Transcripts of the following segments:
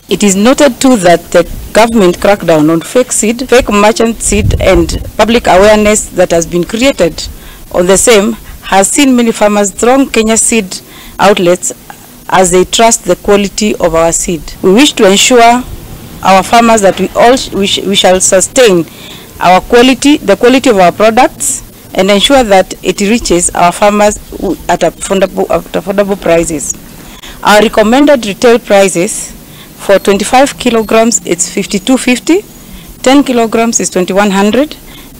It is noted too that the government crackdown on fake seed, fake merchant seed and public awareness that has been created on the same has seen many farmers throng Kenya Seed outlets as they trust the quality of our seed. We wish to ensure our farmers that we shall sustain our quality, the quality of our products, and ensure that it reaches our farmers at affordable prices. Our recommended retail prices for 25 kilograms it's 52.50, 10 kilograms is 2100,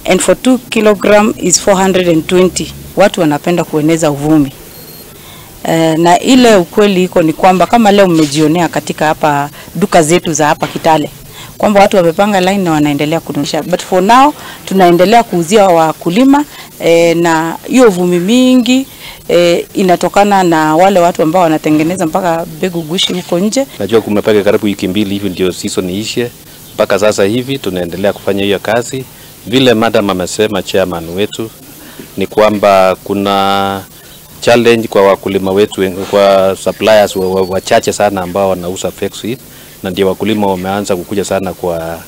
and for 2 kilogram is 420. Watu wanapenda kueneza uvumi. Na ile ukweli iko ni kwamba kama leo mmejionea katika hapa duka zetu za hapa Kitale kwamba watu wamepanga line na wanaendelea kununua. But for now tunaendelea kuuzia wakulima, na hiyo uvumi mingi inatokana na wale watu ambao wanatengeneza mpaka mbegu gushi huko nje. Najua kumepaka karibu wiki mbili hivi ndio season iishe. Mpaka sasa hivi tunaendelea kufanya hiyo kazi. Vile madam amesema chairman wetu ni kwamba kuna challenge kwa wakulima wetu, kwa suppliers wachache sana ambao wanauza fake seed, na ndio wakulima wameanza kukuja sana kwa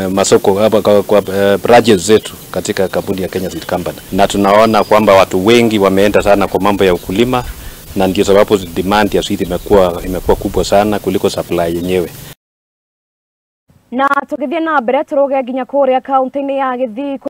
masoko hapa kwa branches zetu katika kampuni ya Kenya Seed Company. Na tunaona kwamba watu wengi wameenda sana kwa mambo ya ukulima, na ndio sababu demand ya seed imekuwa kubwa sana kuliko supply yenyewe. Na tugithie na mbere turuge nginya kuria kaunti-ini ya Githii.